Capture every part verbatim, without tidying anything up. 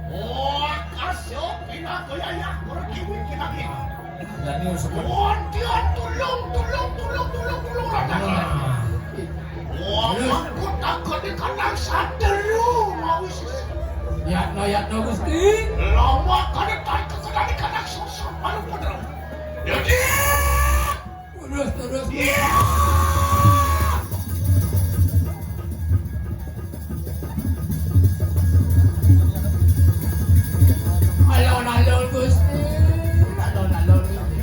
Wah, kasih pina kaya ya, kurang kiwi kita ni. Jadi, usah. Wah, dia tulung, tulung, tulung, tulung, tulung, raja. Wah, aku takut di kandang satu lu, mau sih. Yatno, yatno, Gusti. Lama kali tarik ke kandang, di kandang sosok, malu pun. Jadi. Terus, terus. Alon-alon, Gusti. Alon-alon, Gusti.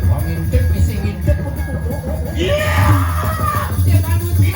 Wah, ngintip, mesti ngintip. Iya. Dia kan Gusti.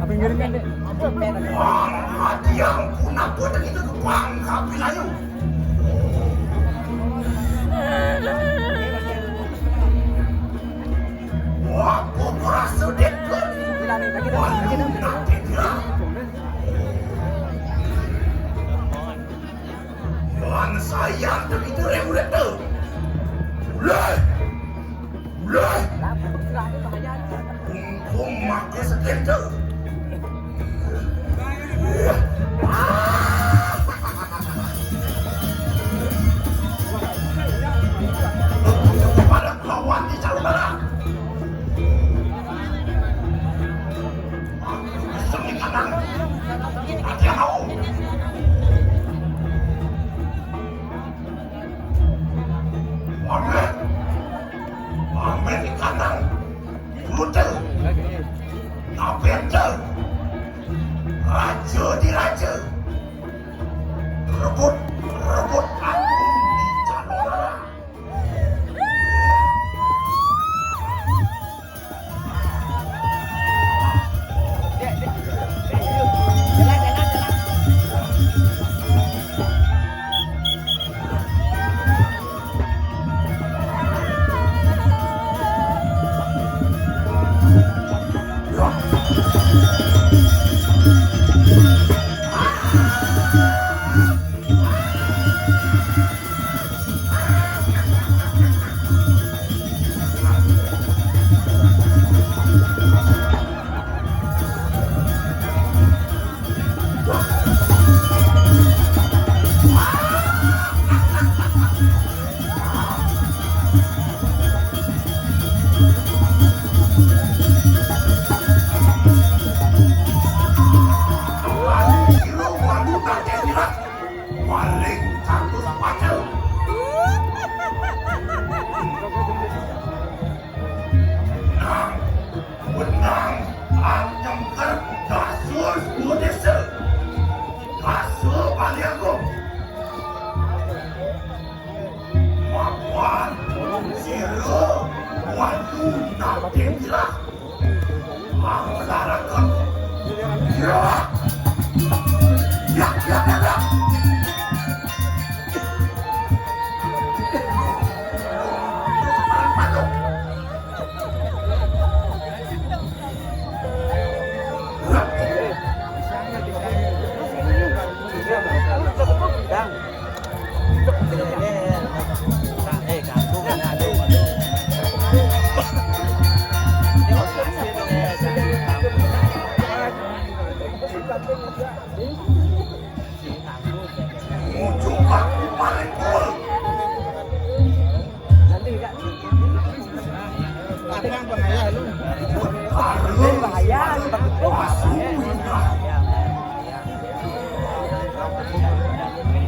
Apa yang ngirim kan, Dek? Wah, mati yang punah, punah itu ke bangka, bilayu. Wah, pura sudah. Wah, nanti dia. Wah, saya begitu, rem, rem, tu. Ulah. Ulah. Kungkung maka sekejap. Pada kawan di saudara. Semi kadang. Ada mau. Pamit. Pamit di kandang.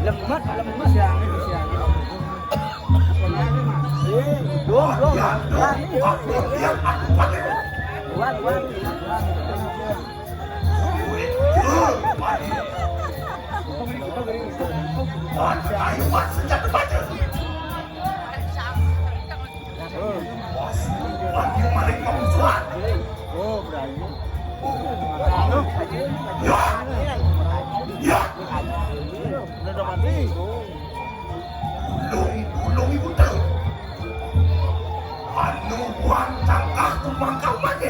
Lemes, lemes ya. Dong, dong. Wan, wan. Ya. Ya. Udah mati. Ulung, ulung ibu tahu. Anu buang tangkah kumangkang mati.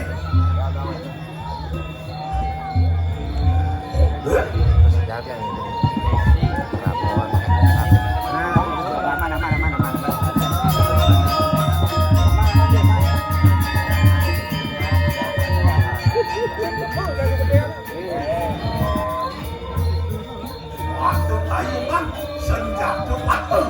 Sejarah yang ini. Raporan. Nah, mana, mana, mana, mana. Waktu tayungan senjata waktu.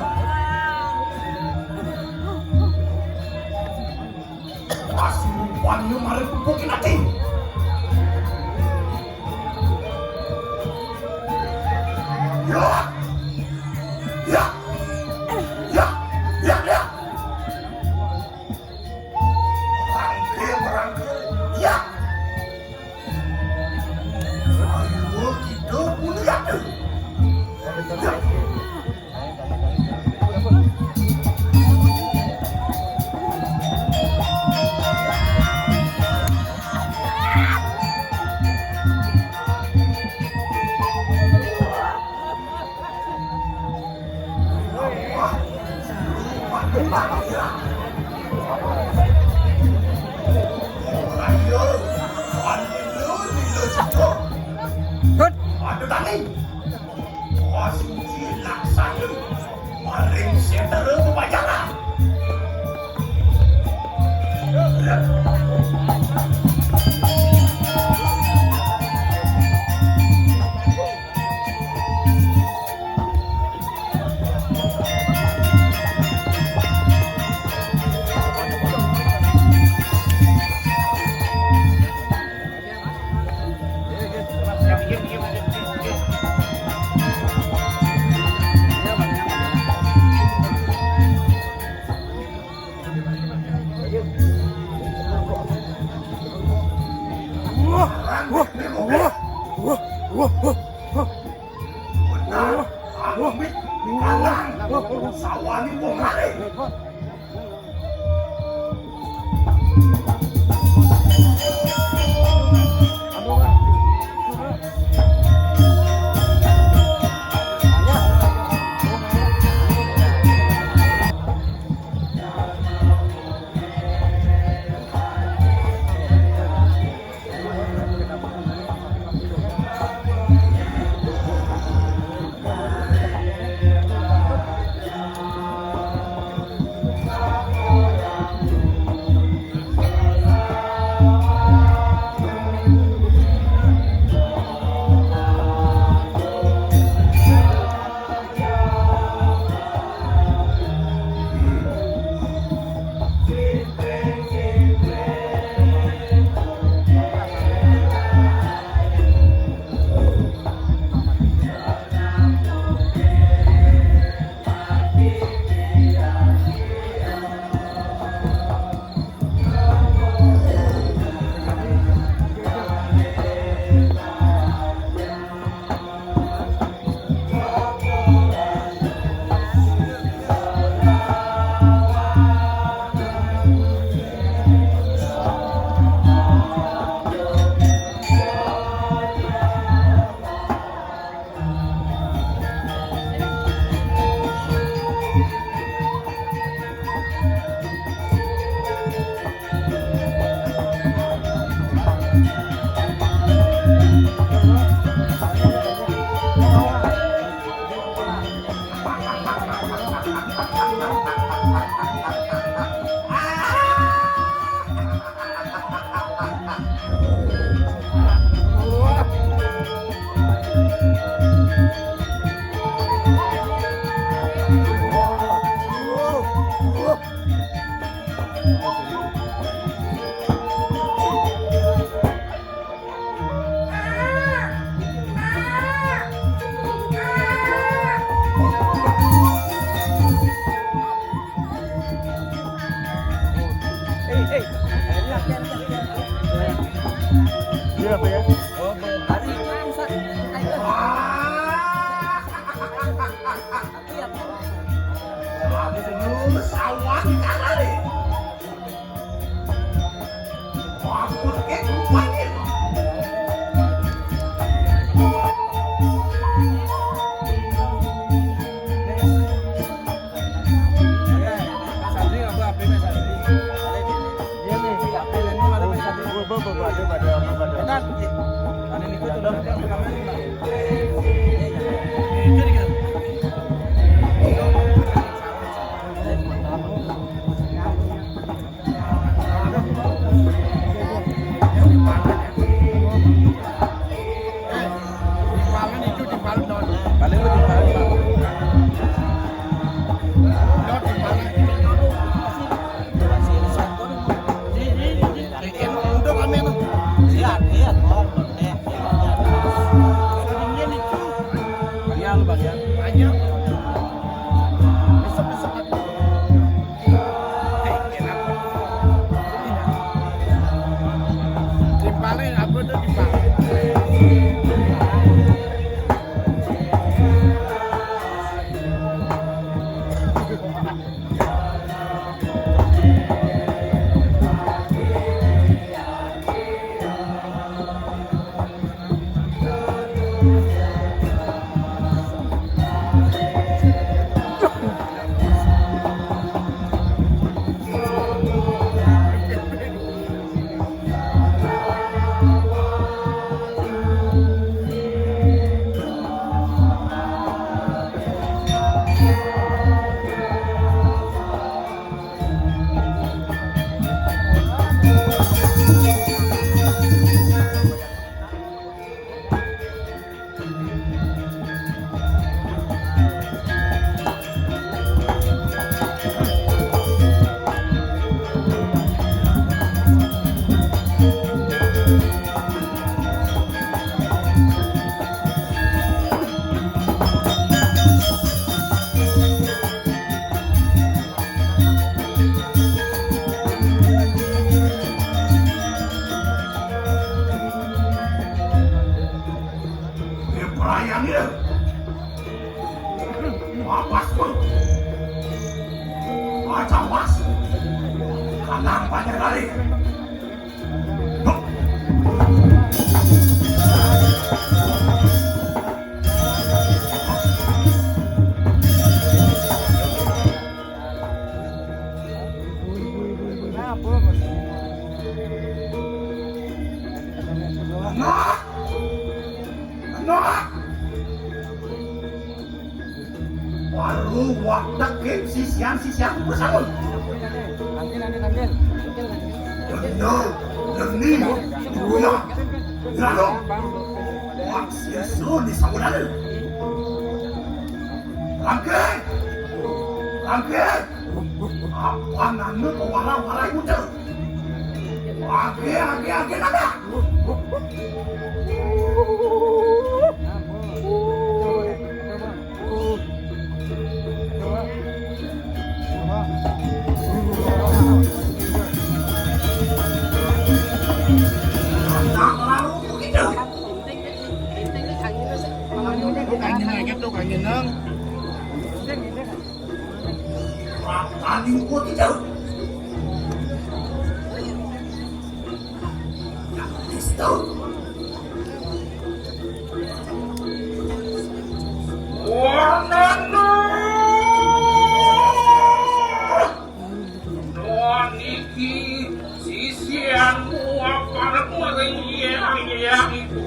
Pas rupanya mari pupukin hati. Ya. Ya. Ya. Ya. Ya. Rangkil, rangkil. Ya. Ayo kita bunuh ya. Ya. Good. Aduh, Dani. Wah, suci laksana. Maring setara bebajaran. Wah, wah, wah, wah, wah, wah, wah. Benar, amit, kalang, sawani wong lare. Iya, apa ya? Oh, hari itu pusat. Tapi ya, habis dulu sawah di kanan nih. Ampun, eh, lupa nih. Perayaan ya. Wapas pun. Aja was. Kenapa nyerari? Nah! Nah! Baru waktu sisian-sisian bersama. Benar, demi dunia. Lalu, maksud di saudara. Langkah, langkah. Apa nama wara-wara itu? Age, age, age, nada. Angin aja tuh, angin nang. Tadi gua tidak. Warnana. Nuan iki sisianmu apa meriang-riang itu.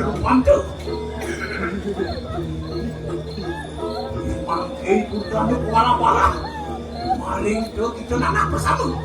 Mantap. Mangke kudu anu kuala-kuala. Maling tu kita nanak bersama.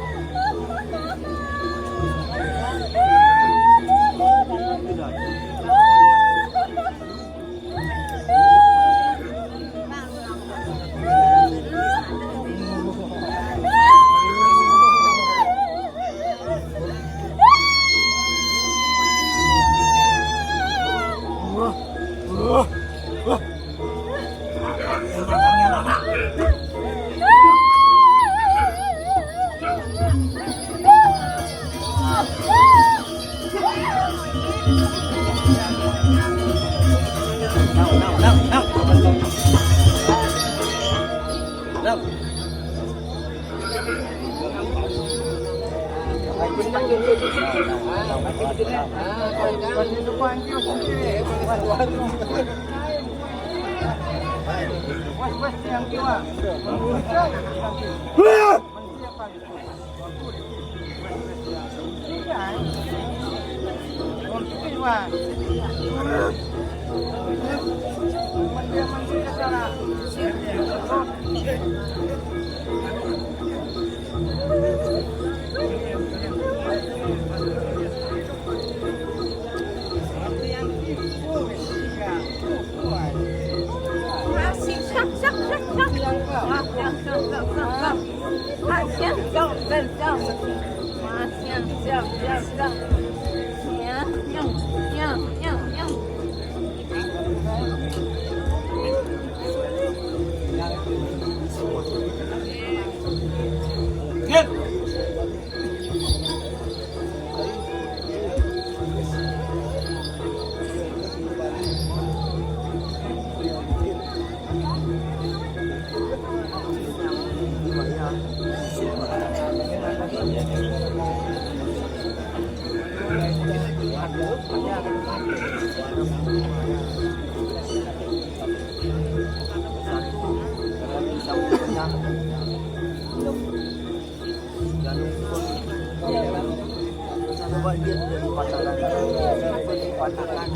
Coba dia sudah dipatahkan. Sudah dipatahkan.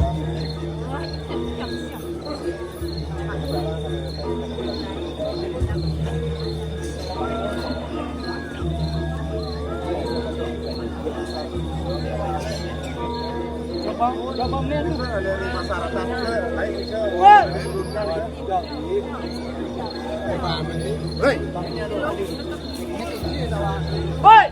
Coba, coba melihat tuh. Dari masyarakat ke, ayo ke, woi. Hei. Woi.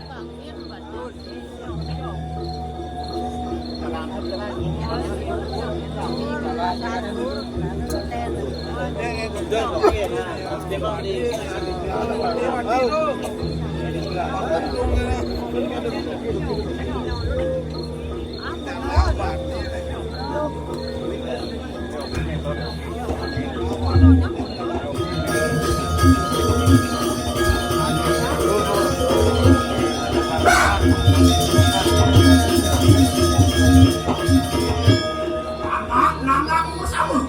Anak-anak bersama.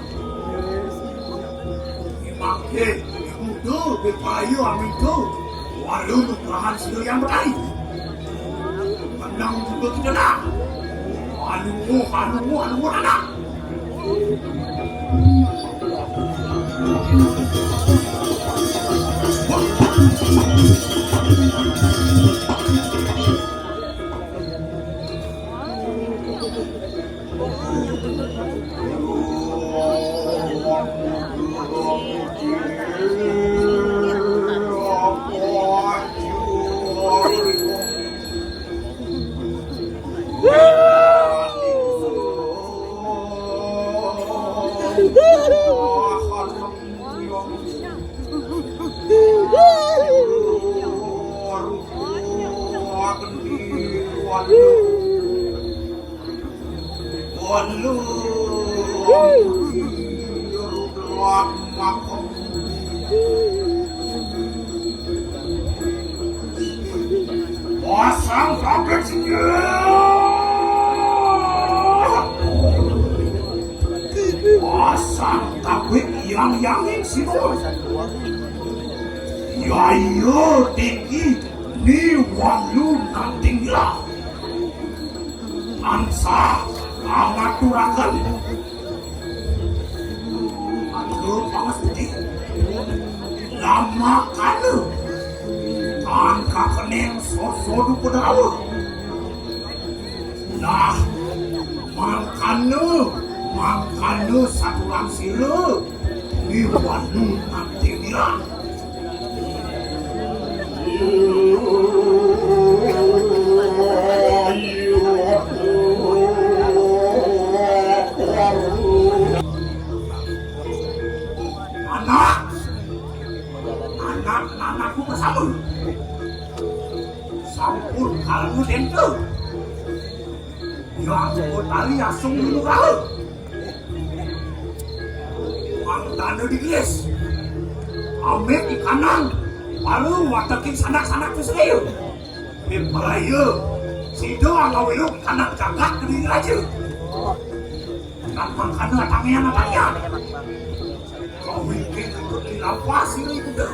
Mangke, kudu bepayu amintu. Walu nugrahan sedaya yang berkahi. Menang juga kita nak. Anu, anu, anu, anu, anak. Pasang tabik sini. Pasang tabik yang yang sini. Yayo tinggi ni walu nanting lah. Angsa Pangaturaken. Aduh, pangastuti. Lama kana. Tan kakeneng sosodu pedawa. Nah, mangkana, mangkana saturan sira miwanu nanti mirang. Anak, anak, anakku bersama. Sampun kalmu tentu. Yang tali asung dulu kau. Mangdana digelis. Amit ikanang. Baru watekin sanak-sanak tu serius. Pimpalaya. Sida angawiluk ikanang jagat kediri raja. Dan mangkana atangian-atangian. Kau ingkang ikut dilapas ini kuda.